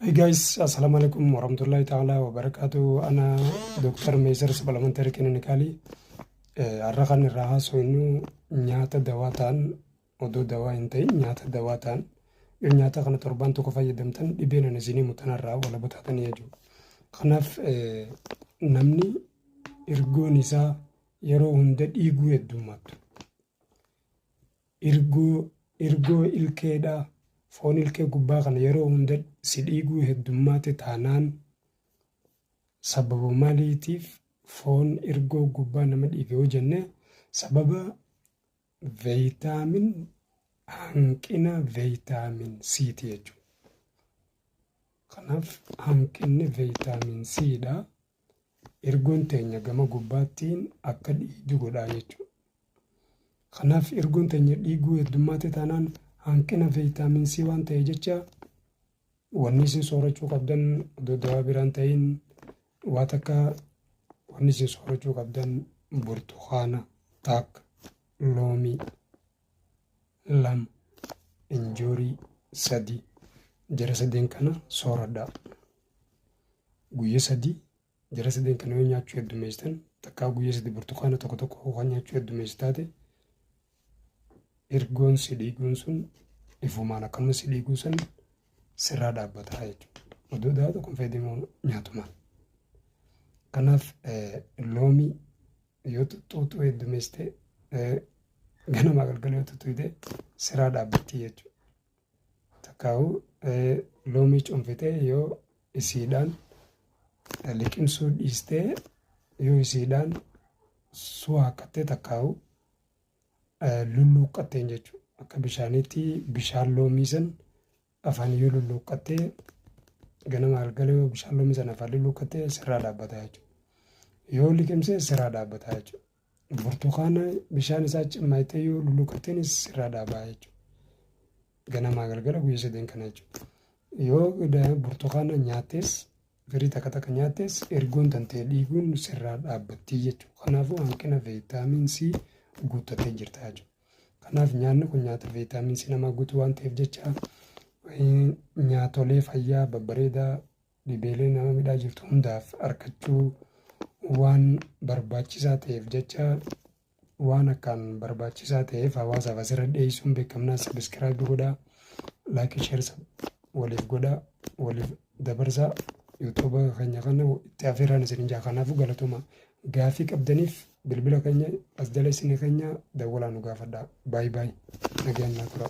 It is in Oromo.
Hey guys, Assalamu alaikum warahmatullahi ta'ala wabarakatuh. Ana Dr. Meesar Supplementary Clinically. Har'a kan irraa haasofnu nyaata dawaa ta'an, odoo dawaa hin ta'in nyaata dawaa ta'an, yoo nyaata kana torbaan tokko fayyadamtan dhibeen ani isinii himu tanarraa walaba taatanii jechuudha. Kanaaf namni ergoon isaa yeroo hunda dhiiguu heddummaattu. Irgoo irgoo ilkeedhaa, foon ilkee gubbaa kana yeroo hunda si dhiiguu heddummaate taanaan, sababa maaliitiif foon irgoo gubbaa nama dhiiga yoo jenne, sababa vitamin hanqina vitamin C'ti jechuudha. Kanaaf hanqinni vitamin C'dha. Ergoon teenya gama gubbaattiin akka dhiidu godhaa jechuudha. Kanaaf ergoon teenya dhiiguu heddummaate taanaan hanqina vitamin C waan ta'e jecha, wanni isin soorachuu qabdan odoo dawaa biraan ta'in waa takka, wanni isin soorachuu qabdan burtukaana takka, loomii lama, injoorii sadi, jara sadeen kana sooradhaa. Guyya 3 jara sadeen kana yoo nyaachuu heddummeessitan, takkaa guyya 3 burtukaana tokko tokko kan nyaachuu heddummeessi taate, ergoon si dhiiguun sun ifumaan akkanuma si dhiiguu san sirraa dhaabbataa jechuudha. Odoo dawaa tokko hin fayyadamu nyaatumaan. Kanaaf loomii yoo xuxuuxuu heddummeessite, ganamaa galgala yoo xuxuute sirraa dhaabbatti jechuudha. Takkaa'u loomii cuunfitee yoo isiidhaan liqimsuu dhiistee, yoo isiidhaan suwaakkattee, takkaa'u lulluuqqatteen jechuudha. Akka bishaaniitti bishaan loomii san afaan yoo lulluuqqattee, ganama galgala yoo bishaan loomii san afaan lulluuqqattee sirraa dhaabbataa jechuudha. Yoo liqimsee sirraa dhaabbataa jechuudha. Burtukaana bishaan isaa cimmaayitee yoo lulluuqqatteenis sirraa dhaabaa jechuudha. Ganamaa galgala guyyaa sadeen kana jechuudha. Yoo burtukaana nyaattees, firii takka takka nyaattees, ergoon tantee dhiiguun sirraa dhaabbattii jechuudha. Kanaafuu hanqina vitamin C guuttatee jirta jechuudha. Kanaaf nyaanni kun nyaata vitamin C namaa guutuu waan ta'eef jecha, nyaatolee fayyaa babbareedaa dhibeelee nama midhaa jirtu hundaaf argachuu waan barbaachisaa ta'eef jecha, waan akkaan barbaachisaa ta'eef hawaasaaf asirra dhiyeessuun beekamnaa, subscribe godhaa, like, share waliif godhaa, waliif dabarsaa, YouTube keenya kana itti afeeraan isin jaa. Kanaafuu galatuma, gaafii qabdaniif bilbila keenya as jala isin keenya dawwalaa nu gaafadhaa. Baay'ee baay'ee nagaan naa tura.